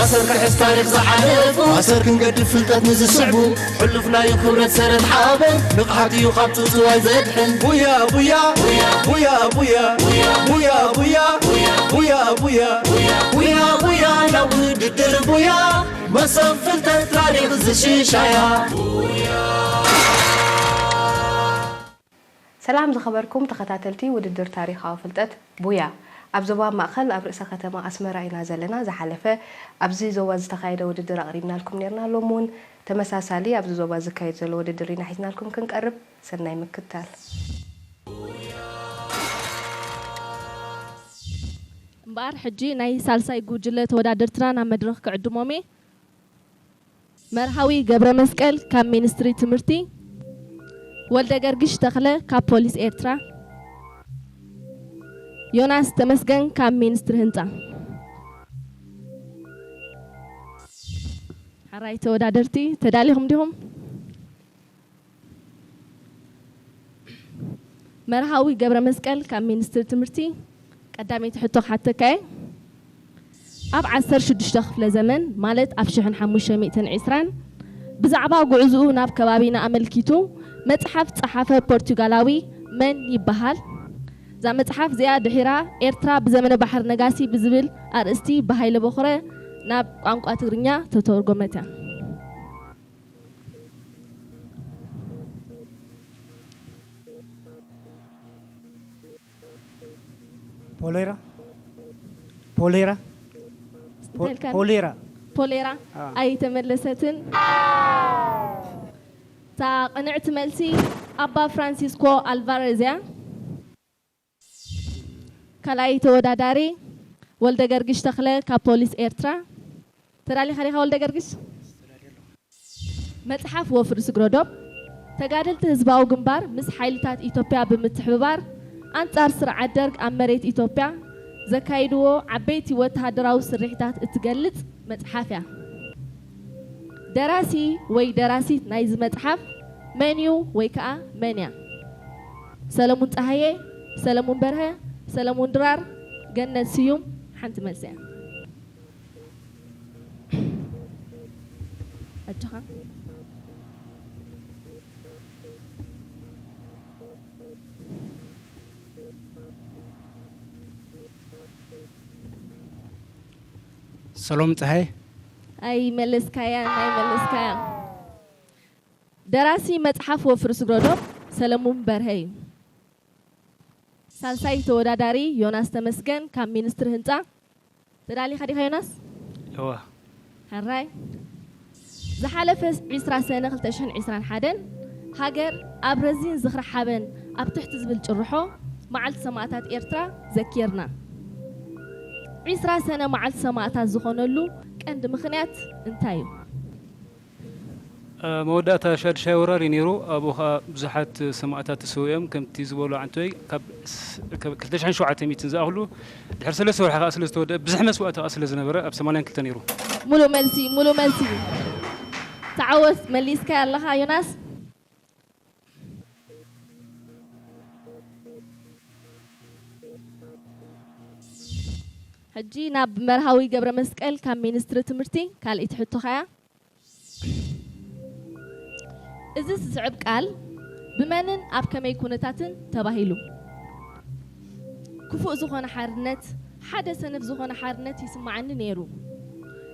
ኣሰር ክሕዝ ታሪኽ ዝሓለፉ ኣሰር ክንገድፍ ፍልጠት ንዝስዕቡ ሕሉፍ ናይ ክብረት ሰረት ሓበን ንቕሓት እዩ ካብ ትውትዋይ ዘድሕን ቡያ ቡያ ቡያ ቡያ ቡያ ቡያ ቡያ ቡያ ቡያ ቡያ ቡያ ናብ ውድድር ቡያ መሰብ ፍልጠት ታሪኽ ዝሽሻያ ሰላም ዝኸበርኩም ተኸታተልቲ ውድድር ታሪኻዊ ፍልጠት ቡያ። ኣብ ዞባ ማእኸል ኣብ ርእሰ ከተማ ኣስመራ ኢና ዘለና። ዝሓለፈ ኣብዚ ዞባ ዝተኻየደ ውድድር ኣቕሪብናልኩም ነርና። ሎም እውን ተመሳሳሊ ኣብዚ ዞባ ዝካየድ ዘሎ ውድድር ኢና ሒዝናልኩም ክንቀርብ። ሰናይ ምክትታል። እምበኣር ሕጂ ናይ ሳልሳይ ጉጅለ ተወዳደርትና ናብ መድረኽ ክዕድሞም እየ። መርሃዊ ገብረመስቀል ካብ ሚኒስትሪ ትምህርቲ፣ ወልደገርግሽ ተኽለ ካብ ፖሊስ ኤርትራ፣ ዮናስ ተመስገን ካብ ሚኒስትሪ ህንጻ። ሕራይ ተወዳደርቲ ተዳሊኹም ዲኹም? መርሃዊ ገብረመስቀል ካብ ሚኒስትሪ ትምህርቲ ቀዳመይቲ ሕቶ ክሓተካ እየ። ኣብ ዓሰርተ ሽዱሽተ ክፍለ ዘመን ማለት ኣብ ሽሕን ሓሙሽተ ሚእትን ዕስራን ብዛዕባ ጉዕዝኡ ናብ ከባቢና ኣመልኪቱ መጽሓፍ ዝጸሓፈ ፖርቱጋላዊ መን ይበሃል? እዛ መጽሓፍ እዚኣ ድሒራ ኤርትራ ብዘመነ ባሕሪ ነጋሲ ብዝብል ኣርእስቲ ብሃይለ በኹረ ናብ ቋንቋ ትግርኛ ተተርጎመት እያ። ፖሌራ ፖሌራ ፖሌራ ፖሌራ ኣይተመለሰትን። እታ ቅንዕቲ መልሲ ኣባ ፍራንሲስኮ ኣልቫረዝ እያ። ካልኣይ ተወዳዳሪ ወልደገርግሽ ተኽለ ካብ ፖሊስ ኤርትራ። ተዳሊኻ ዲኻ ወልደገርግሽ? መጽሓፍ ወፍሪ ስግረዶብ፣ ተጋደልቲ ህዝባዊ ግንባር ምስ ሓይልታት ኢትዮጵያ ብምትሕብባር ኣንጻር ስርዓት ደርግ ኣብ መሬት ኢትዮጵያ ዘካይድዎ ዓበይቲ ወተሃደራዊ ስርሒታት እትገልጽ መጽሓፍ እያ። ደራሲ ወይ ደራሲት ናይዚ መጽሓፍ መን እዩ ወይ ከኣ መን እያ? ሰለሙን ጸሃየ፣ ሰለሙን በርሀ፣ ሰለሙን ድራር፣ ገነት ስዩም ሓንቲ መልሲ እያ። ኣጆኻ። ሰሎም ፀሃይ ኣይመለስካያን ኣይመለስካያን። ደራሲ መፅሓፍ ወፍሪ ስግረዶብ ሰለሙን በርሀ እዩ። ሳልሳይ ተወዳዳሪ ዮናስ ተመስገን ካብ ሚኒስትሪ ህንፃ። ተዳሊኻ ዲኻ ዮናስ? እወ። ሕራይ። ዝሓለፈ ዕስራ ሰነ ክልተ ሽሕን ዕስራን ሓደን ሃገር ኣብ ረዚን ዝኽሪ ሓበን ኣብ ትሕቲ ዝብል ጭርሖ መዓልቲ ሰማእታት ኤርትራ ዘኪርና። ዕስራ ሰነ መዓልቲ ሰማእታት ዝኾነሉ ቀንዲ ምኽንያት እንታይ እዩ? መወዳእታ ሻድሻይ ወራር እዩ ነይሩ። ኣብኡ ኸዓ ብዙሓት ሰማእታት ተሰዊኦም። ከምቲ ዝበሉ ዓንቶይ ካብ ስ- ካብ ክልተ ሽሕን ሸውዓተ ሚእትን ዝኣኽሉ ድሕሪ ሰለስተ ወርሒ ኸዓ ስለ ዝተወደአ ብዙሕ መስዋእቲ ኸዓ ስለ ዝነበረ ኣብ ሰማንያን ክልተ ነይሩ። ሙሉእ መልሲ ሙሉእ መልሲ። ተዓወት መሊስካያ ኣለኻ ዮናስ። ሕጂ ናብ መርሃዊ ገብረመስቀል ካብ ሚኒስትሪ ትምህርቲ ካልኣይቲ ሕቶኻ እያ። እዚ ዝስዕብ ቃል ብመንን ኣብ ከመይ ኩነታትን ተባሂሉ? ክፉእ ዝኾነ ሓርነት፣ ሓደ ሰነፍ ዝኾነ ሓርነት ይስምዓኒ ነይሩ፣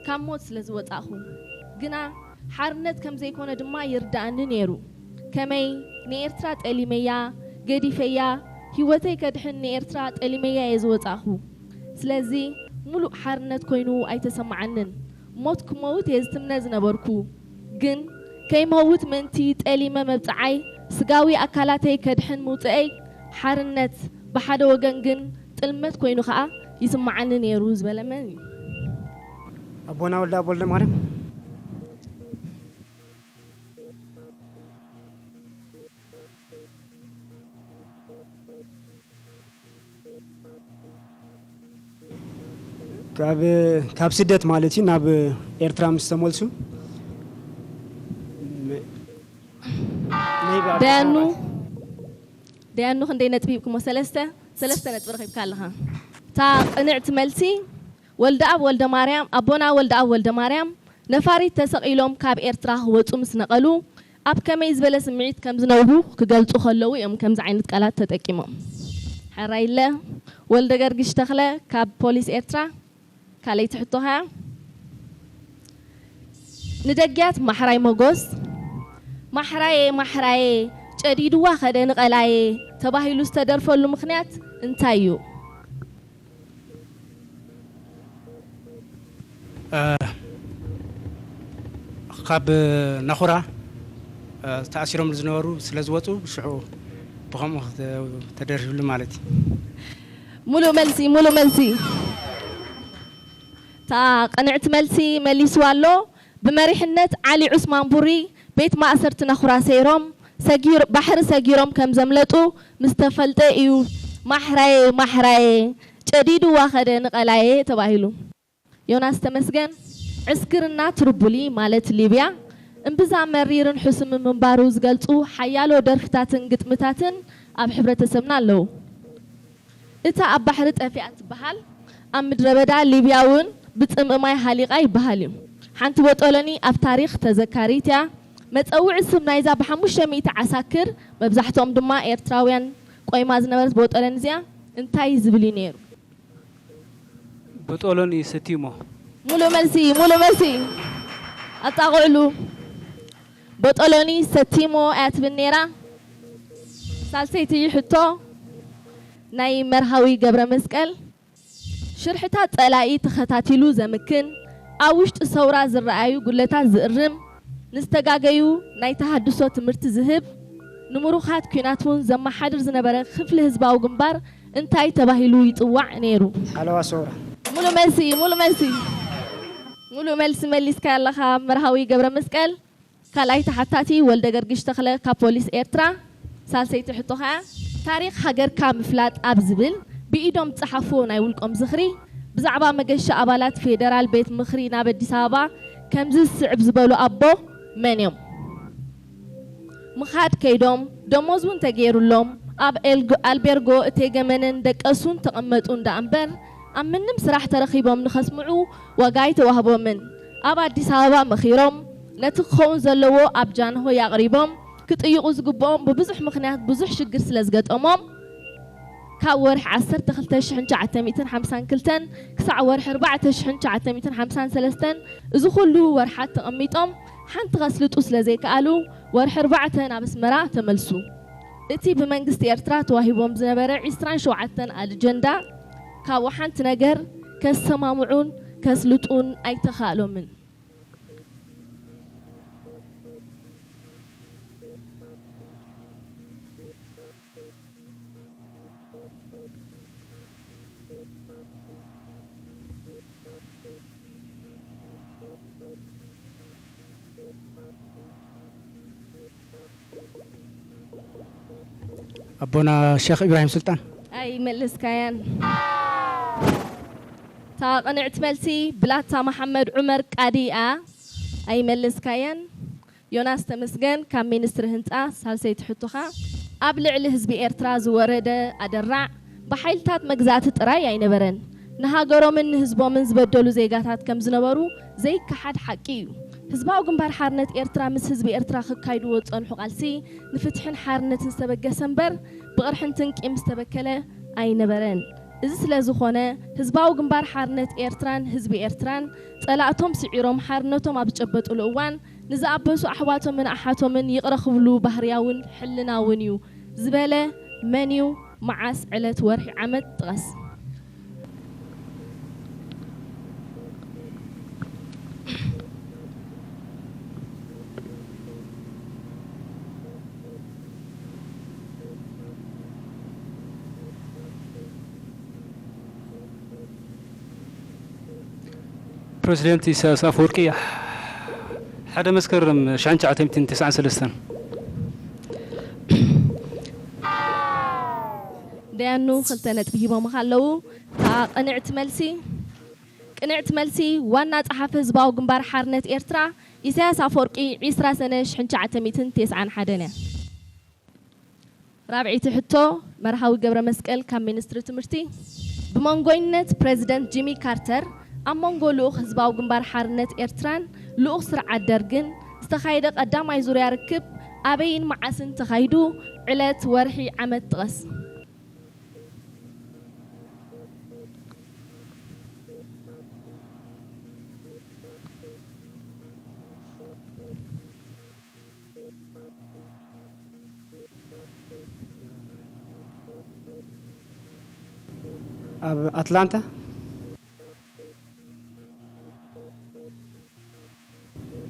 ካብ ሞት ስለ ዝወጻእኹ። ግና ሓርነት ከም ዘይኮነ ድማ ይርድኣኒ ነይሩ። ከመይ ንኤርትራ ጠሊመያ፣ ገዲፈያ፣ ህይወተይ ከድሕን ንኤርትራ ጠሊመያ እየ ዝወጻእኹ። ስለዚ ሙሉእ ሓርነት ኮይኑ ኣይተሰምዓንን። ሞት ክመውት እየ ዝትምነ ዝነበርኩ። ግን ከይመውት ምእንቲ ጠሊመ መብጽዓይ፣ ስጋዊ ኣካላተይ ከድሕን ምውጽኤይ ሓርነት፣ ብሓደ ወገን ግን ጥልመት ኮይኑ ከኣ ይስምዓኒ ነይሩ ዝበለ መን እዩ? ኣቦና ወልደኣብ ወልደማርያም። ካብ ካብ ስደት ማለት እዩ ናብ ኤርትራ ምስ ተመልሱ ደያኑ ደያኑ ክንደይ ነጥቢ ሂብኩሞ? ሰለስተ ሰለስተ ነጥቢ ረኺብካ ኣለኻ። እታ ቅንዕቲ መልሲ ወልደኣብ ወልደማርያም፣ ኣቦና ወልደኣብ ወልደማርያም ነፋሪት ተሰቒሎም ካብ ኤርትራ ክወጹ ምስ ነቐሉ፣ ኣብ ከመይ ዝበለ ስምዒት ከም ዝነብሩ ክገልጹ ከለዉ እዮም ከምዚ ዓይነት ቃላት ተጠቂሞም። ሕራይለ ወልደገርግሽ ተኽለ ካብ ፖሊስ ኤርትራ። ካልኣይቲ ሕቶኻ፣ ንደግያት ማሕራይ ሞጎስ፣ "ማሕራየ፣ ማሕራየ፣ ጨዲድዋ ኸደ ንቐላየ" ተባሂሉ ዝተደርፈሉ ምኽንያት እንታይ እዩ? እ፣ ካብ ናኹራ፣ እ፣ ተኣሲሮም ዝነበሩ ስለ ዝወፁ፣ ሽዑ ብኸምኡ ተ-፣ ተደርፊሉ ማለት እዩ። ሙሉእ መልሲ፣ ሙሉእ መልሲ። እታ ቅንዕቲ መልሲ መሊስዋ ኣሎ። ብመሪሕነት ዓሊ ዑስማን ቡሪ ቤት ማእሰርቲ ናኹራ ሰይሮም፣ ሰጊር-፣ ባሕሪ ሰጊሮም ከም ዘምለጡ ምስ ተፈልጠ እዩ "ማሕራየ፣ ማሕራየ፣ ጨዲድዋ ኸደ ንቐላየ" ተባሂሉ። ዮናስ ተመስገን፣ ዕስክርና ትሪፖሊ ማለት ሊብያ እምብዛ መሪርን ሕሱምን ምንባሩ ዝገልጹ ሓያሎ ደርፍታትን ግጥምታትን ኣብ ሕብረተሰብና ኣለዉ። እታ ኣብ ባሕሪ ጠፊኣ ትበሃል፣ ኣብ ምድረ በዳ ሊብያ እውን ብጽምኢ ማይ ሃሊቓ ይበሃል እዩ። ሓንቲ ቦጦሎኒ ኣብ ታሪኽ ተዘካሪት እያ። መጸውዒ ስም ናይዛ ብሓሙሽተ ሚእቲ ዓሳክር፣ መብዛሕትኦም ድማ ኤርትራውያን፣ ቆይማ ዝነበረት ቦጦሎኒ እዚኣ እንታይ ዝብል እዩ ነይሩ? ቦጦሎኒ ሰቲሞ። ሙሉእ መልሲ፣ ሙሉእ መልሲ። ኣጣቕዕሉ። ቦጦሎኒ ሰቲሞ እያ ትብል ነይራ። ሳልሰይቲ ሕቶ ናይ መርሃዊ ገብረ መስቀል። ሽርሕታት ጸላኢ ተኸታቲሉ ዘምክን፣ ኣብ ውሽጢ ሰውራ ዝረኣዩ ጉድለታት ዝእርም፣ ንዝተጋገዩ ናይ ተሃድሶ ትምህርቲ ዝህብ፣ ንምሩኻት ኲናት እውን ዘመሓድር ዝነበረ ክፍሊ ህዝባዊ ግንባር እንታይ ተባሂሉ ይጽዋዕ ነይሩ? ሓለዋ ሰውራ። ሙሉእ መልሲ፣ ሙሉእ መልሲ። ሙሉእ መልሲ መሊስካ ኣለኻ መርሃዊ ገብረ መስቀል። ካልኣይ ተሓታቲ ወልደ ገርግሽ ተኽለ ካብ ፖሊስ ኤርትራ። ሳልሰይቲ ሕቶ ኸኣ፣ ታሪኽ ሃገርካ ምፍላጥ ኣብ ዝብል ብኢዶም ዝጸሓፍዎ ናይ ውልቆም ዝኽሪ፣ ብዛዕባ መገሻ ኣባላት ፌደራል ቤት ምኽሪ ናብ ኣዲስ ኣበባ ከምዚ ዝስዕብ ዝበሉ ኣቦ መን እዮም? ምኻድ ከይዶም፣ ደሞዝ እውን ተገይሩሎም፣ ኣብ ኤልጎ-፣ ኣልቤርጎ እቴገመነን ደቀሱን ተቐመጡ እንዳ እምበር፣ ኣብ ምንም ስራሕ ተረኺቦም ንኸስምዑ ዋጋ ኣይተዋህቦምን። ኣብ ኣዲስ ኣበባ መኺሮም፣ ነቲ ክኸውን ዘለዎ ኣብ ጃንሆይ ኣቕሪቦም፣ ክጥይቑ ዝግብኦም ብብዙሕ ምኽንያት ብዙሕ ሽግር ስለ ዝገጠሞም፣ ካብ ወርሒ ዓሰርተ ክልተ ሽሕን ትሽዓተ ሚእትን ሓምሳን ክልተን ክሳዕ ወርሒ ኣርባዕተ ሽሕን ትሽዓተ ሚእትን ሓምሳን ሰለስተን፣ እዚ ኩሉ ወርሓት ተቐሚጦም፣ ሓንቲ ከስልጡ ስለ ዘይከኣሉ፣ ወርሒ ኣርባዕተ ናብ ኣስመራ ተመልሱ። እቲ ብመንግስቲ ኤርትራ ተዋሂቦም ዝነበረ ዒስራን ሸውዓተን ኣጀንዳ፣ ካብኡ ሓንቲ ነገር ከሰማምዑን ከስልጡን ኣይተኻእሎምን። ኣቦና ሸኽ ኢብራሂም ሱልጣን። ኣይመለስካያን። እታ ቅንዕቲ መልሲ ብላታ መሓመድ ዑመር ቃዲ እያ። ኣይመለስካያን። ዮናስ ተመስገን ካብ ሚኒስትሪ ህንጻ፣ ሳልሰይቲ ሕቶኻ፣ ኣብ ልዕሊ ህዝቢ ኤርትራ ዝወረደ ኣደራዕ ብሓይልታት መግዛእቲ ጥራይ ኣይነበረን። ንሃገሮምን ንህዝቦምን ዝበደሉ ዜጋታት ከም ዝነበሩ ዘይከሓድ ሓቂ እዩ። ህዝባዊ ግንባር ሓርነት ኤርትራ ምስ ህዝቢ ኤርትራ ክካይድዎ ዝጸንሑ ቃልሲ ንፍትሕን ሓርነትን ዝተበገሰ እምበር፣ ብቕርሕንትን ቂም ዝተበከለ ኣይነበረን። እዚ ስለ ዝኾነ፣ ህዝባዊ ግንባር ሓርነት ኤርትራን ህዝቢ ኤርትራን፣ ጸላእቶም ስዒሮም ሓርነቶም ኣብ ዝጨበጥሉ እዋን፣ ንዝኣበሱ ኣሕዋቶምን ኣሓቶምን ይቕረ ክብሉ ባህርያውን ሕልናውን እዩ ዝበለ መን እዩ? መዓስ፣ ዕለት፣ ወርሒ፣ ዓመት ጥቐስ። ፕረዚደንት ኢሳያስ ኣፈወርቂ፣ ሓደ መስከረም ሽሕን ትሽዓተ ሚእትን ተስዓን ሰለስተን። ደያኑ ክልተ ነጥቢ ሂቦምኻ ኣለዉ። እታ ቅንዕቲ መልሲ፣ ቅንዕቲ መልሲ፣ ዋና ጸሓፊ ህዝባዊ ግንባር ሓርነት ኤርትራ ኢሳያስ ኣፈወርቂ፣ ዒስራ ሰነ ሽሕን ትሽዓተ ሚእትን ተስዓን ሓደን እያ። ራብዐይቲ ሕቶ፣ መርሃዊ ገብረ መስቀል ካብ ሚኒስትሪ ትምህርቲ። ብመንጎይነት ፕረዚደንት ጂሚ ካርተር ኣብ መንጎ ልኡኽ ህዝባዊ ግንባር ሓርነት ኤርትራን ልኡኽ ስርዓት ደርግን ዝተኻየደ ቀዳማይ ዙርያ ርክብ ኣበይን መዓስን ተኻይዱ? ዕለት፣ ወርሒ፣ ዓመት ጥቐስ። ኣብ ኣትላንታ።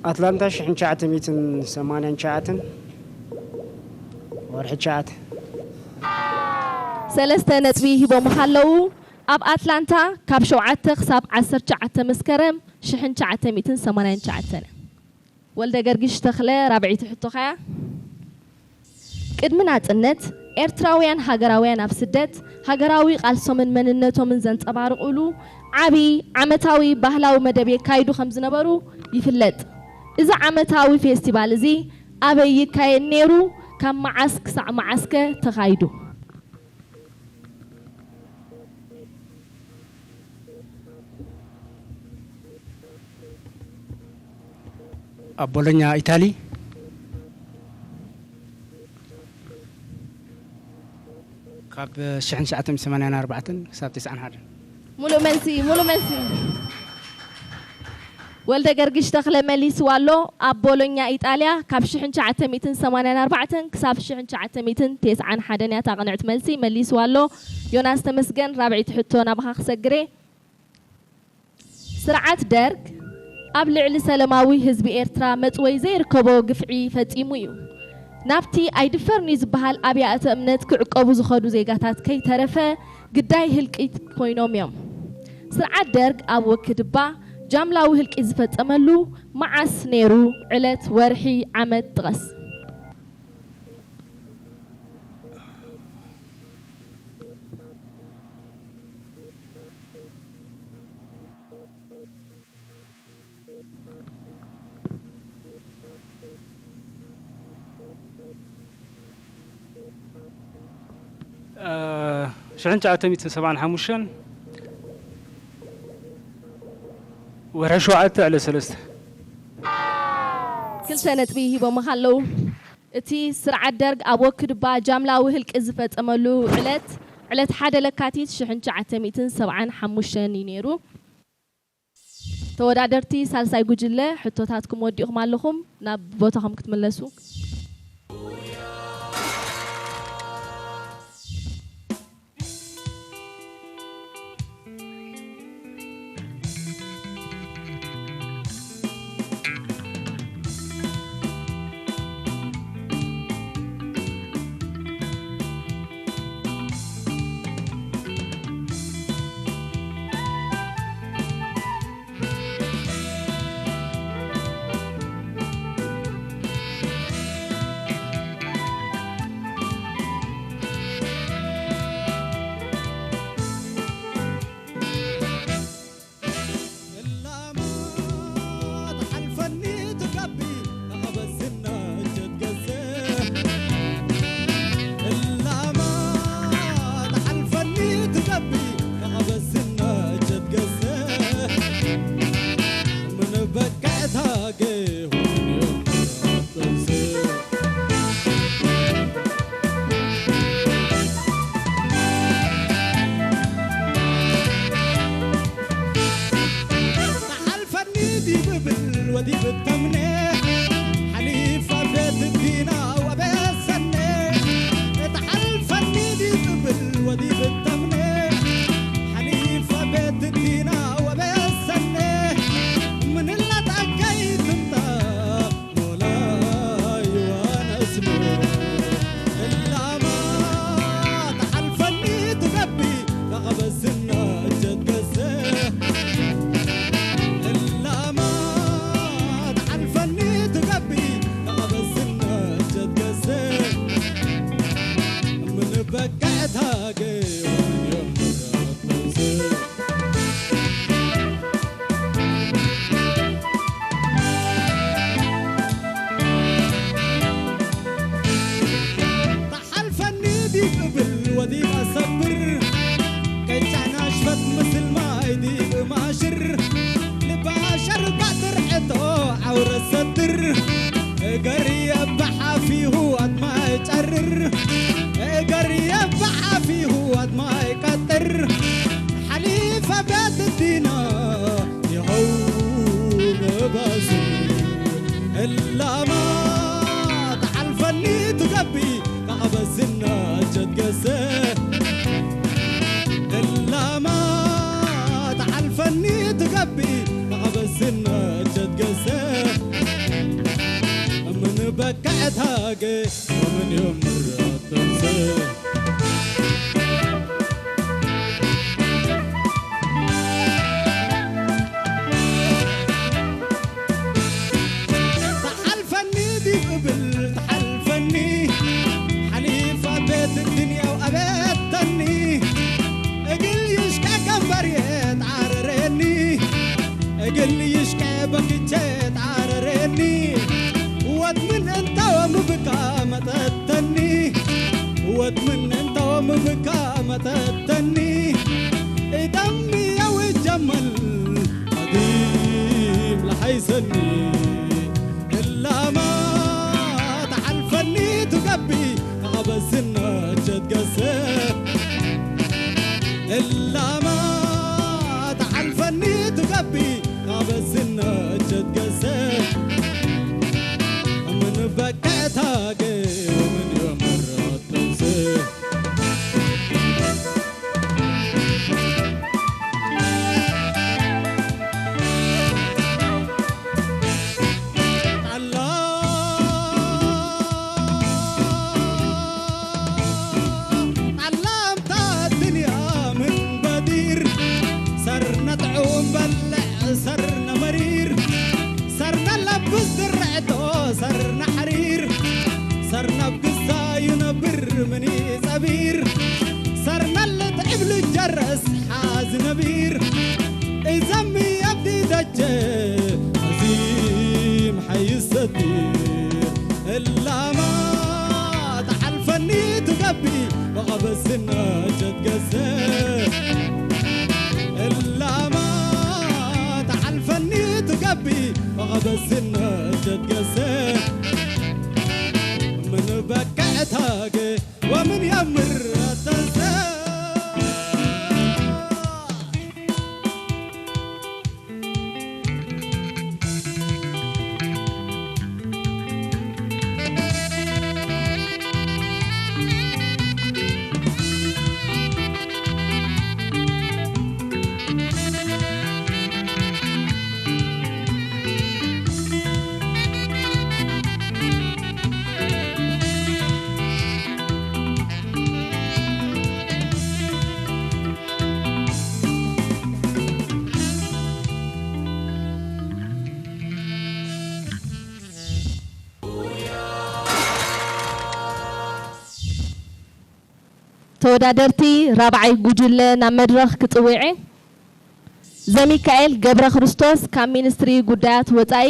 ኣትላንታ ሽሕን ትሽዓተ ሚእትን ሰማንያን ትሽዓተን ወርሒ ትሽዓተ። ሰለስተ ነጥቢ ሂቦምኻ ኣለዉ። ኣብ ኣትላንታ ካብ ሸውዓተ ክሳብ ዓሰርተ ትሽዓተ መስከረም ሽሕን ትሽዓተ ሚእትን ሰማንያን ትሽዓተን። ወልደ ገርጊሽ ተኽለ፣ ራብዐይቲ ሕቶኻያ። ቅድሚ ናጽነት፣ ኤርትራውያን ሃገራውያን ኣብ ስደት፣ ሃገራዊ ቃልሶምን መንነቶምን ዘንጸባርቑሉ ዓቢ ዓመታዊ ባህላዊ መደብ የካይዱ ከም ዝነበሩ ይፍለጥ። እዚ ዓመታዊ ፌስቲቫል እዚ ኣበይ ይካየድ ነይሩ? ካብ መዓስ ክሳዕ መዓስከ ተኻይዱ? ኣብ ቦሎኛ፣ ኢታሊ፣ ካብ ሽሕን ትሽዓተ ሚእትን ሰማንያን ኣርባዕተን ክሳብ ተስዓን ሓደን። ሙሉእ መልሲ፣ ሙሉእ መልሲ። ወልደ ገርግሽ ተኽለ መሊስዋ ኣሎ። ኣብ ቦሎኛ፣ ኢጣልያ፣ ካብ ሽሕን ትሽዓተ ሚእትን ሰማንያን ኣርባዕተን ክሳብ ሽሕን ትሽዓተ ሚእትን ተስዓን ሓደን እያ እታ ቅንዕቲ መልሲ። መሊስዋ ኣሎ። ዮናስ ተመስገን፣ ራብዐይቲ ሕቶ ናባኻ ክሰግር እየ። ስርዓት ደርግ ኣብ ልዕሊ ሰለማዊ ህዝቢ ኤርትራ መጽወይ ዘይርከቦ ግፍዒ ፈጺሙ እዩ። ናብቲ ኣይድፈርን'ዩ ዝበሃል ኣብያተ እምነት ክዕቀቡ ዝኸዱ ዜጋታት ከይተረፈ ግዳይ ህልቂት ኮይኖም እዮም። ስርዓት ደርግ ኣብ ወክድባ ጃምላዊ ህልቂት ዝፈጸመሉ መዓስ ነይሩ? ዕለት፣ ወርሒ፣ ዓመት ጥቐስ። ሽሕን ትሽዓተ ሚእትን ሰብዓን ሓሙሽተን ወርሒ ሸውዓተ ዕለት ሰለስተ። ክልተ ነጥቢ ሂቦምኻ ኣለዉ። እቲ ስርዓት ደርግ ኣብ ወክድባ ጃምላዊ ህልቂ ዝፈጸመሉ ዕለት፣ ዕለት ሓደ ለካቲት ሽሕን ትሽዓተ ሚእትን ሰብዓን ሓሙሽተን እዩ ነይሩ። ተወዳደርቲ ሳልሳይ ጉጅለ፣ ሕቶታትኩም ወዲእኹም ኣለኹም፣ ናብ ቦታኹም ክትምለሱ። እላማ ተሓልፈኒ ትገቢ ካቐበዝና ቸትገሰ እላማ ተሓልፈኒ ትገቢ ካቐበዝና ቸትገሰ ምን በከዕታገ ወምን ዮም ምራተሰ ተሓልፈኒ ዲብ እብል ተሓልፈኒ ሓሊፋ ቤት ድንያው ኣበተኒ እግል ይሽቀ ቀንበርየ ጣረረኒ እግል ይሽቀ በክቼ ጣረረኒ ወት ምን እንታወ ምብካ መጠተኒ ወት ምን እንታወ ምብካ መጠተኒ እደም የውጀመል ኣዲም ለሓይሰኒ እላማ ተሓልፈኒ ትገቢ ኣበስና ቸትገሰ እላማ ተሓልፈኒ ትገቢ ኣበስና ቸትገሰ ምን በቀታገ ወምን የምራተሰ ሰርና ጥዑም በልዕ ሰርና መሪር ሰርና ለብስ ድርዕቶ ሰርና ሓሪር ሰርና ኣብ ግዛዩ ነብር ምን ጸቢር ሰርና ለትዕብ ልጀረስ ሓዚ ነቢር እዘሚ ኣብዲ ደጀ ኣዚም ሓይስ ሰዲር እላማ ተሓልፈኒ ትገቢ ወቐበስና ጀትገሰ እላማ ተሓልፈኒ ትገቢ ወቐበስና ጀትገሰ ምን በቀዕታገ ወምን የምር ተንሰ ተወዳደርቲ ራብዓይ ጉጅለ ናብ መድረኽ ክጽውዕ እየ። ዘሚካኤል ገብረክርስቶስ ካብ ሚኒስትሪ ጉዳያት ወጻኢ፣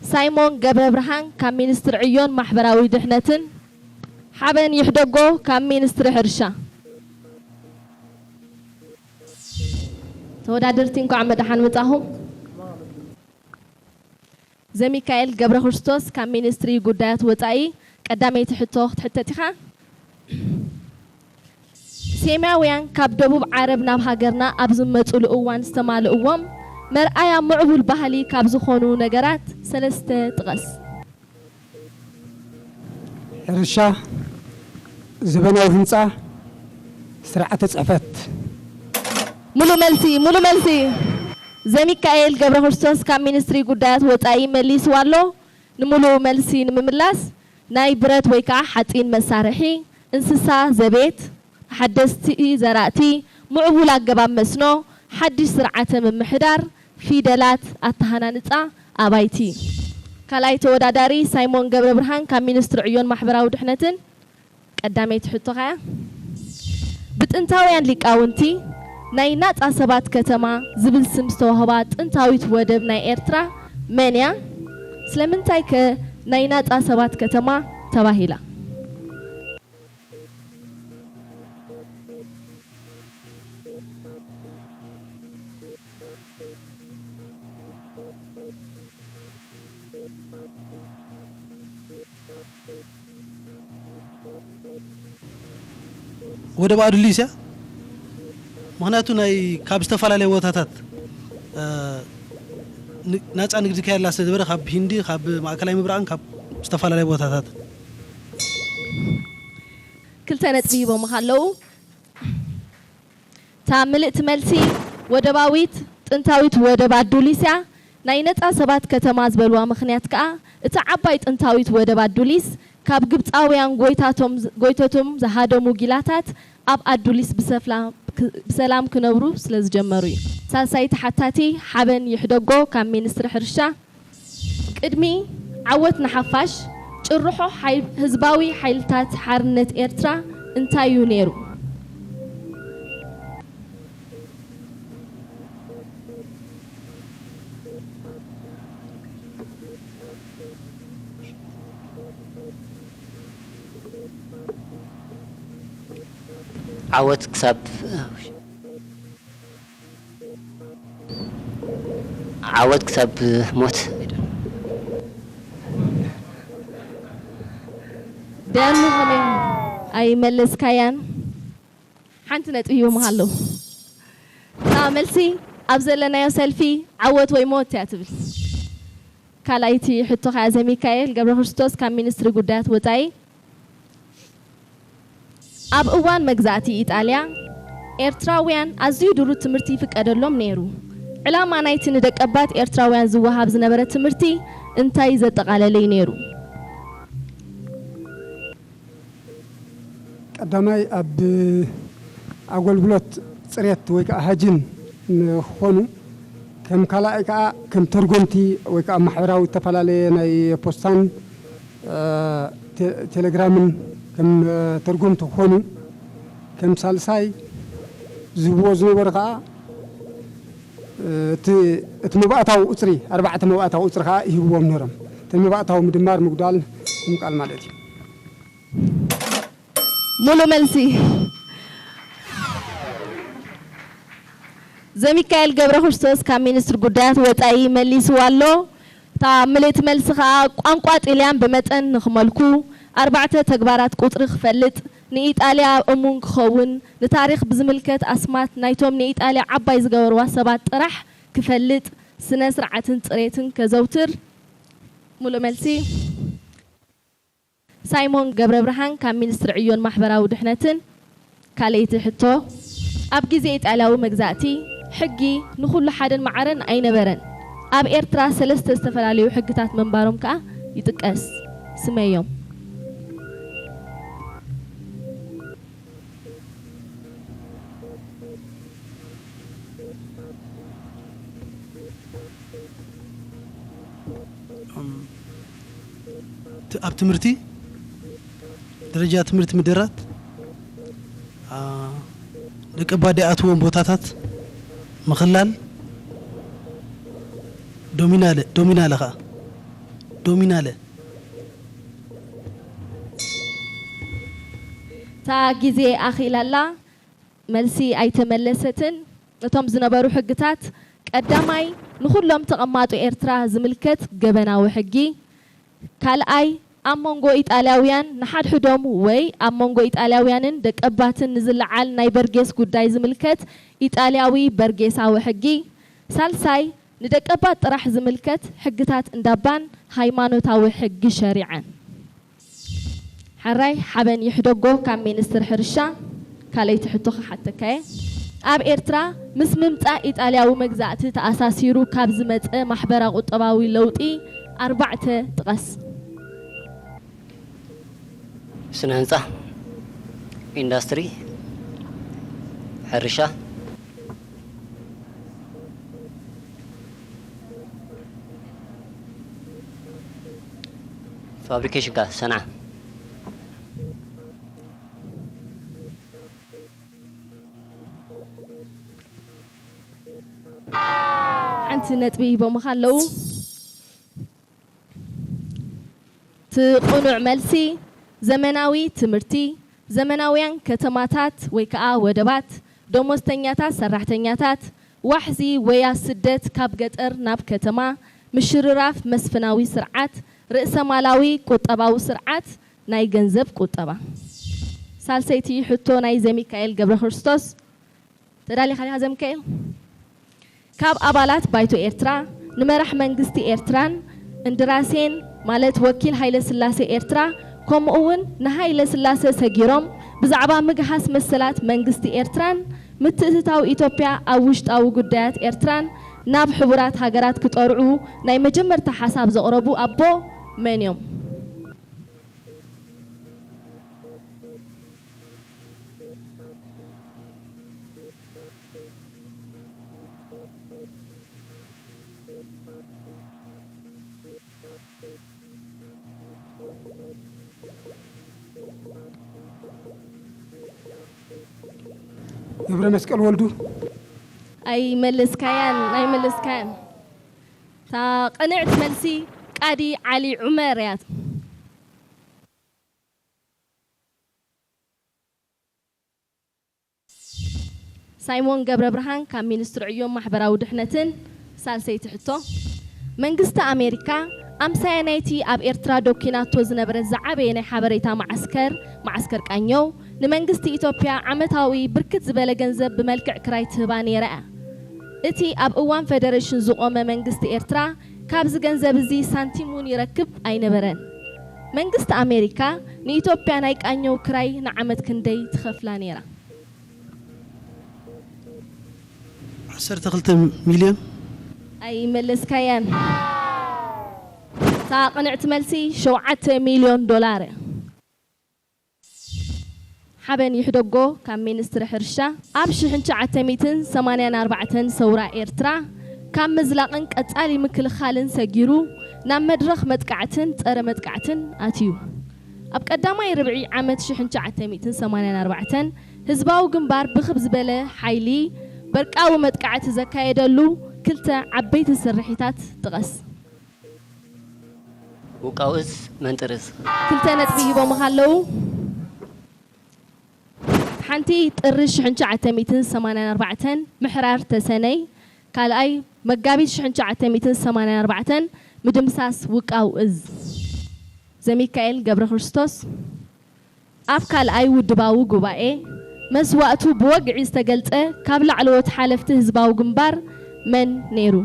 ሳይሞን ገብረብርሃን ካብ ሚኒስትሪ ዕዮን ማሕበራዊ ድሕነትን፣ ሓበን ይሕደጎ ካብ ሚኒስትሪ ሕርሻ። ተወዳደርቲ እንኳዕ መድሓን መጻኹም። ዘሚካኤል ገብረክርስቶስ ካብ ሚኒስትሪ ጉዳያት ወጻኢ፣ ቀዳመይቲ ሕቶ ክትሕተት ኢኻ። ሴማውያን ካብ ደቡብ ዓረብ ናብ ሃገርና ኣብ ዝመጹሉ እዋን ዝተማልእዎም መርኣያ ምዕቡል ባህሊ ካብ ዝኾኑ ነገራት ሰለስተ ጥቐስ። ሕርሻ፣ ዘበናዊ ህንጻ፣ ስርዓተ ጽሕፈት። ሙሉእ መልሲ፣ ሙሉእ መልሲ። ዘሚካኤል ገብረክርስቶስ ካብ ሚኒስትሪ ጉዳያት ወጻኢ መሊስዋ ኣሎ። ንምሉእ መልሲ ንምምላስ ናይ ብረት ወይ ከዓ ሓፂን መሳርሒ፣ እንስሳ ዘቤት፣ ሓደስቲ ዘራእቲ፣ ምዕቡል ኣገባብ መስኖ፣ ሓድሽ ስርዓተ ምምሕዳር፣ ፊደላት፣ ኣተሃናንፃ ኣባይቲ። ካልኣይ ተወዳዳሪ ሳይሞን ገብረብርሃን ካብ ሚኒስትሪ ዕዮን ማሕበራዊ ድሕነትን። ቀዳመይቲ ሕቶኻ እያ። ብጥንታውያን ሊቃውንቲ ናይ ናጻ ሰባት ከተማ ዝብል ስም ዝተዋህባ ጥንታዊት ወደብ ናይ ኤርትራ መን እያ? ስለምንታይ ከ ናይ ናጻ ሰባት ከተማ ተባሂላ? ወደብ ኣድልዩስ እያ። ምኽንያቱ ናይ ካብ ዝተፈላለየ ቦታታት ን-፣ ናጻ ንግዲ ይካየድላ ስለ ዝነበረ ካብ ሂንዲ፣ ካብ ማእከላይ ምብራቕን ካብ ዝተፈላለያ ቦታታት። ክልተ ነጥቢ ሂቦምኻ ኣለዉ። እታ ምልእቲ መልሲ ወደባዊት ጥንታዊት ወደብ ኣዱሊስ እያ። ናይ ነጻ ሰባት ከተማ ዝበልዋ ምኽንያት ከኣ እታ ዓባይ ጥንታዊት ወደብ ኣዱሊስ ካብ ግብጻውያን ጎይታቶም ጎይተቶም ዝሃደሙ ጊላታት ኣብ ኣዱሊስ ብሰፍላ ብሰላም ክነብሩ ስለ ዝጀመሩ እዩ። ሳልሳይ ተሓታቲ ሓበን ይሕደጎ ካብ ሚኒስትሪ ሕርሻ። ቅድሚ ዓወት ንሓፋሽ ጭርሖ ሓይ- ህዝባዊ ሓይልታት ሓርነት ኤርትራ እንታይ እዩ ነይሩ? ዓወት ክሳብ ዓወት ክሳብ ሞት። ደያኑ ከመይ ኣይመለስካያን? ሓንቲ ነጥቢ ሂቦምኻ ኣለዉ። እታ መልሲ ኣብ ዘለናዮ ሰልፊ ዓወት ወይ ሞት እያ ትብል። ካልኣይቲ ሕቶ ከኣ ዘሚካኤል ገብረ ክርስቶስ ካብ ሚኒስትሪ ጉዳያት ወጻኢ። ኣብ እዋን መግዛእቲ ኢጣልያ ኤርትራውያን ኣዝዩ ድሩት ትምህርቲ ይፍቀደሎም ነይሩ። ዕላማ ናይቲ ንደቀባት ኤርትራውያን ዝወሃብ ዝነበረ ትምህርቲ እንታይ ዘጠቓለለ እዩ ነይሩ? ቀዳማይ ኣብ ኣገልግሎት ጽሬት ወይ ከዓ ሃጅን ንኾኑ፣ ከም ካልኣይ ከዓ ከም ተርጎምቲ ወይ ከዓ ማሕበራዊ ዝተፈላለየ ናይ ፖስታን፣ እ፣ ቴ-፣ ቴሌግራምን ከም፣ እ፣ ተርጎምቲ ክኾኑ፣ ከም ሳልሳይ ዝህብዎ ዝነበሩ ከዓ፣ እ፣ እቲ፣ እቲ መባእታዊ ቁፅሪ፣ ኣርባዕተ መባእታዊ ቁፅሪ ከዓ ይህብዎም ነይሮም። እቲ መባእታዊ ምድማር ምጉዳል ምቃል ማለት እዩ። ሙሉ መልሲ። ዘሚካኤል ገብረ ክርስቶስ ካብ ሚኒስትሪ ጉዳያት ወጻኢ መሊስዋ ኣሎ። እታ ምልእቲ መልሲ ከኣ ቋንቋ ጥልያን ብመጠን ንኽመልኩ ኣርባዕተ ተግባራት ቁጽሪ ክፈልጥ፣ ንኢጣልያ እሙን ክኸውን፣ ንታሪኽ ብዝምልከት ኣስማት ናይቶም ንኢጣልያ ዓባይ ዝገበርዋ ሰባት ጥራሕ ክፈልጥ፣ ስነ ስርዓትን ጽሬትን ከዘውትር። ሙሉ መልሲ። ሳይሞን ገብረብርሃን ካብ ሚኒስትሪ ዕዮን ማሕበራዊ ድሕነትን። ካልኣይቲ ሕቶ፣ ኣብ ግዜ ኢጣልያዊ መግዛእቲ ሕጊ ንኹሉ ሓደን ማዕረን ኣይነበረን። ኣብ ኤርትራ ሰለስተ ዝተፈላለዩ ሕግታት ምንባሮም ከኣ ይጥቀስ። ስመዮም። እም፣ ት-፣ ኣብ ትምህርቲ ደረጃ ትምህርቲ ምድራት፣ አ፣ ደቂ ባዲ ኣትዎም ቦታታት ምኽላል፣ ዶሚናለ፣ ዶሚናለ ኸዓ፣ ዶሚናለ። እታ ግዜ ኣኺላ ኣላ፣ መልሲ ኣይተመለሰትን። እቶም ዝነበሩ ሕግታት፣ ቀዳማይ፣ ንኹሎም ተቐማጦ ኤርትራ ዝምልከት ገበናዊ ሕጊ፣ ካልኣይ፣ ኣብ መንጎ ኢጣልያውያን ንሓድሕዶም ወይ ኣብ መንጎ ኢጣልያውያንን ደቀባትን ንዝለዓል ናይ በርጌስ ጉዳይ ዝምልከት ኢጣልያዊ በርጌሳዊ ሕጊ፣ ሳልሳይ፣ ንደቀባት ጥራሕ ዝምልከት ሕግታት እንዳባን ሃይማኖታዊ ሕጊ ሸሪዐን። ሕራይ ሓበን ይሕደጎ ካብ ሚኒስትር ሕርሻ። ካልኣይቲ ሕቶ ክሓተካ እየ። ኣብ ኤርትራ ምስ ምምጻእ ኢጣልያዊ መግዛእቲ ተኣሳሲሩ ካብ ዝመጸ ማሕበራ ቁጠባዊ ለውጢ ኣርባዕተ ጥቀስ። ስነ ህንፃ፣ ኢንዳስትሪ፣ ሕርሻ፣ ፋብሪኬሽን ከ ሰንዓ። ሓንቲ ነጥቢ ሂቦምኻ ኣለዉ። እቲ ቅኑዕ መልሲ፣ ዘመናዊ ትምህርቲ፣ ዘመናውያን ከተማታት ወይ ከኣ ወደባት፣ ደሞዝተኛታት ሰራሕተኛታት፣ ዋሕዚ ወያ ስደት ካብ ገጠር ናብ ከተማ፣ ምሽርራፍ መስፍናዊ ስርዓት፣ ርእሰማላዊ ቁጠባዊ ስርዓት፣ ናይ ገንዘብ ቁጠባ። ሳልሰይቲ ሕቶ ናይ ዘሚካኤል ገብረክርስቶስ። ተዳሊኻ ዲኻ ዘሚካኤል? ካብ ኣባላት ባይቶ ኤርትራ ንመራሕ መንግስቲ ኤርትራን እንድራሴን፣ ማለት ወኪል ሃይለ ስላሴ ኤርትራ፣ ከምኡ እውን ንሃይለ ስላሴ ሰጊሮም ብዛዕባ ምግሃስ መሰላት መንግስቲ ኤርትራን ምትእትታው ኢትዮጵያ ኣብ ውሽጣዊ ጉዳያት ኤርትራን ናብ ሕቡራት ሃገራት ክጠርዑ ናይ መጀመርታ ሓሳብ ዘቕረቡ ኣቦ መን እዮም? ገብረ መስቀል ወልዱ። ኣይመለስካያን፣ ኣይመለስካያን። እታ ቅንዕቲ መልሲ ቃዲ ዓሊ ዑመር እያ። ሳይሞን ገብረብርሃን ካብ ሚኒስትሪ ዕዮን ማሕበራዊ ድሕነትን። ሳልሰይቲ ሕቶ፣ መንግስቲ ኣሜሪካ ኣምሳያ ናይቲ ኣብ ኤርትራ ዶኪናቶ ዝነበረት ዝዓበየ ናይ ሓበሬታ መዓስከር፣ መዓስከር ቃኘው፣ ንመንግስቲ ኢትዮጵያ ዓመታዊ ብርክት ዝበለ ገንዘብ ብመልክዕ ክራይ ትህባ ነይራ እያ። እቲ ኣብ እዋን ፈደረሽን ዝቖመ መንግስቲ ኤርትራ ካብዚ ገንዘብ እዚ ሳንቲም እውን ይረክብ ኣይነበረን። መንግስቲ ኣሜሪካ ንኢትዮጵያ ናይ ቃኘው ክራይ ንዓመት ክንደይ ትኸፍላ ነይራ? ዓሰርተ ክልተ ሚልዮን። ኣይመለስካያን። እታ ቅንዕቲ መልሲ ሸውዓተ ሚልዮን ዶላር እያ። ሓበን ይሕደጎ ካብ ሚኒስትሪ ሕርሻ። ኣብ ሽሕን ትሽዓተ ሚእትን ሰማንያን ኣርባዕተን ሰውራ ኤርትራ ካብ ምዝላቕን ቀጻሊ ምክልኻልን ሰጊሩ ናብ መድረኽ መጥቃዕትን ጸረ መጥቃዕትን ኣትዩ። ኣብ ቀዳማይ ርብዒ ዓመት ሽሕን ትሽዓተ ሚእትን ሰማንያን ኣርባዕተን ህዝባዊ ግንባር ብኽብ ዝበለ ሓይሊ በርቃዊ መጥቃዕቲ ዘካየደሉ ክልተ ዓበይቲ ስርሒታት ጥቐስ። ውቃው እዝ መንጥር እዝ። ክልተ ነጥቢ ሂቦምኻ ኣለዉ። ሓንቲ ጥሪ ሽሕን ትሽዓተ ሚእትን ሰማንያን ኣርባዕተን ምሕራር ተሰነይ፣ ካልኣይ መጋቢት ሽሕን ትሽዓተ ሚእትን ሰማንያን ኣርባዕተን ምድምሳስ ውቃው እዝ። ዘሚካኤል ገብረክርስቶስ። ኣብ ካልኣይ ውድባዊ ጉባኤ መስዋእቱ ብወግዒ ዝተገልጸ ካብ ላዕለዎት ሓለፍቲ ህዝባዊ ግንባር መን ነይሩ?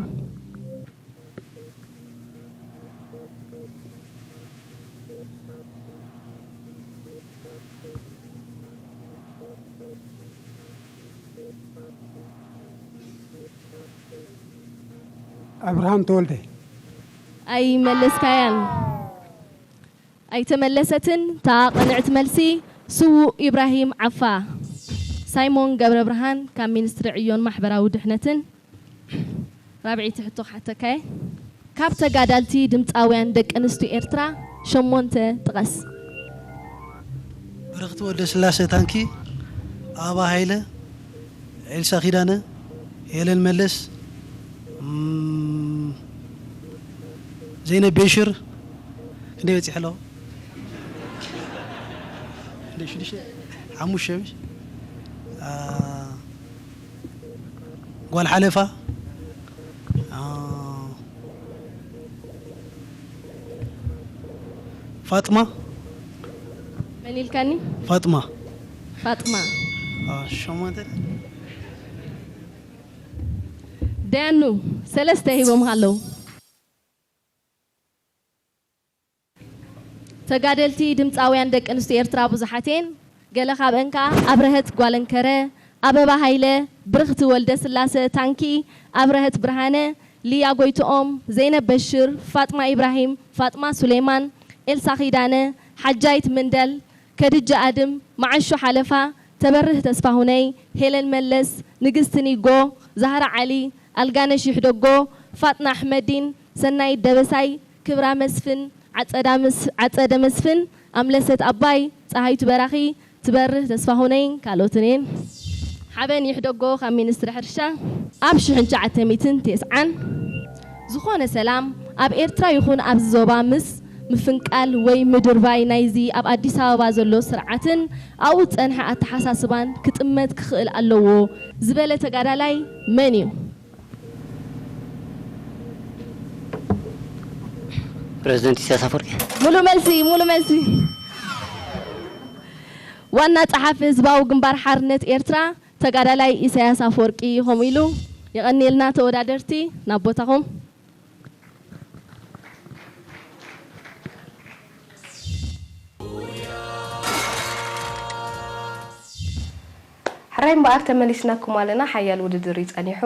ኣብርሃም ተወልደ። ኣይመለስካያን። ኣይተመለሰትን። እታ ቅንዕቲ መልሲ ስዉእ ኢብራሂም ዓፋ። ሳይሞን ገብረብርሃን ካብ ሚኒስትሪ ዕዮን ማሕበራዊ ድሕነትን። ራብዐይቲ ሕቶ ክሓተካ እየ። ካብ ተጋዳልቲ ድምፃውያን ደቂ ኣንስትዮ ኤርትራ ሸሞንተ ጥቐስ። ብርኽቲ ወልደስላሴ ታንኪ፣ ኣበባ ሃይለ፣ ኤልሳ ኪዳነ፣ ሄለን መለስ፣ እም፣ ዘይነብ ቤሽር። ክንደይ በፂሐ ኣለኹ? ክንደይ? ሽዱሽተ? ሓሙሽተ ምሽ? አ፣ ጓል ሓለፋ፣ አ፣ ፋጥማ። መን ኢልካኒ? ፋጥማ። ፋጥማ። አ፣ ሸሞንተ። ደያኑ ሰለስተ ሂቦምኻ ኣለዉ። ተጋደልቲ ድምፃውያን ደቂ ኣንስትዮ ኤርትራ ብዙሓት እየን። ገለ ካብአን ከኣ ኣብረሀት ጓለንከረ፣ ኣበባ ሃይለ፣ ብርኽቲ ወልደስላሰ ታንኪ፣ ኣብረሀት ብርሃነ፣ ሊያ ጎይትኦም፣ ዘይነብ በሽር፣ ፋጥማ ኢብራሂም፣ ፋጥማ ሱሌማን፣ ኤልሳ ኪዳነ፣ ሓጃይት ምንደል፣ ከድጃ ኣድም፣ መዓሾ ሓለፋ፣ ተበርህ ተስፋሁነይ፣ ሄለን መለስ፣ ንግስቲ ኒጎ፣ ዛህራ ዓሊ፣ ኣልጋነሽ ይሕደጎ፣ ፋጥና ኣሕመዲን፣ ሰናይት ደበሳይ፣ ክብራ መስፍን፣ ዓጸዳ ምስ-፣ ዓጸደ መስፍን፣ ኣምለሰት ኣባይ፣ ጸሃይቱ በራኺ፣ ትበርህ ተስፋሁነይን ካልኦትን እየን። ሓበን ይሕደጎ ካብ ሚኒስትሪ ሕርሻ። ኣብ ሽሕን ትሽዓተ ሚእትን ተስዓን ዝኾነ ሰላም ኣብ ኤርትራ ይኹን ኣብዚ ዞባ ምስ ምፍንቃል ወይ ምድርባይ ናይዚ ኣብ ኣዲስ ኣበባ ዘሎ ስርዓትን ኣብኡ ዝጸንሐ ኣተሓሳስባን ክጥመት ክኽእል ኣለዎ ዝበለ ተጋዳላይ መን እዩ? ፕረዚደንት ኢሳያስ ኣፈወርቂ። ሙሉ መልሲ፣ ሙሉ መልሲ። ዋና ጸሓፊ ህዝባዊ ግንባር ሓርነት ኤርትራ ተጋዳላይ ኢሳያስ ኣፈወርቂ ከምኡ ኢሉ። የቐንየልና ተወዳደርቲ፣ ናብ ቦታኹም። ሕራይ እምበኣር ተመሊስናኩም ኣለና። ሓያል ውድድር እዩ ጸኒሑ።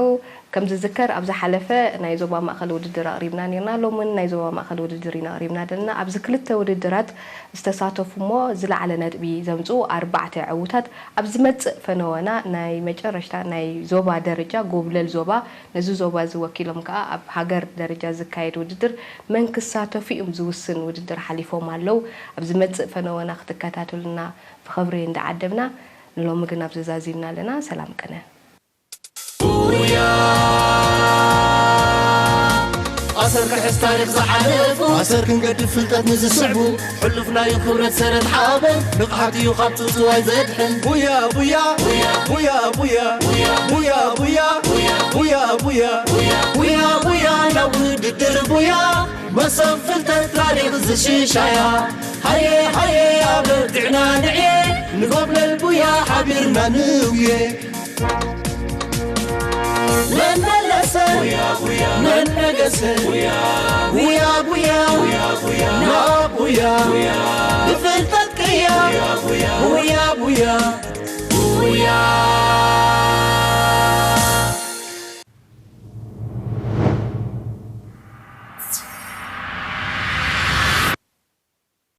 ከም ዝዝከር ኣብ ዝሓለፈ ናይ ዞባ ማእከል ውድድር ኣቕሪብና ኔርና። ሎምን ናይ ዞባ ማእከል ውድድር ኢና ኣቕሪብና ዘለና። ኣብዚ ክልተ ውድድራት ዝተሳተፉ እሞ ዝለዓለ ነጥቢ ዘምጽኡ ኣርባዕተ ዕዉታት ኣብ ዝመጽእ ፈነወና ናይ መጨረሽታ ናይ ዞባ ደረጃ ጎብለል ዞባ ነዚ ዞባ እዚ ወኪሎም ከኣ ኣብ ሃገር ደረጃ ዝካየድ ውድድር መን ክሳተፉ እዮም ዝውስን ውድድር ሓሊፎም ኣለዉ። ኣብ ዝመጽእ ፈነወና ክትከታተሉና ብኽብሪ እንዳዓደምና ንሎሚ ግን ኣብዚ ዛዚምና ኣለና። ሰላም ቅነ። ቡያ ኣሰር ክሕዝ ታሪኽ ዝሓለፉ ኣሰር ክንገድፍ ፍልጠት ንዝስዕቡ ሕሉፍ ናዩ ክብረት ሰረት ሓበን ንቕሓት እዩ ካብ ጽውጽዋይ ዘድሕን ቡያ ቡያ ቡያ ቡያ ቡያ ቡያ ቡያ ቡያ ቡያ ቡያ ቡያ ናብ ውድድር ቡያ መሰብ ፍልጠት ታሪኽ ዝሽሻያ ሃየ ሃየ ኣበርቲዕና ንዕየ ንጎብለል ቡያ ሓቢርና ንውየ መን መለሰ መን ነገሰ ቡያ ቡያ ናብ ቡያ ብፍልጠት ቅያ ቡያ ቡያ ቡያ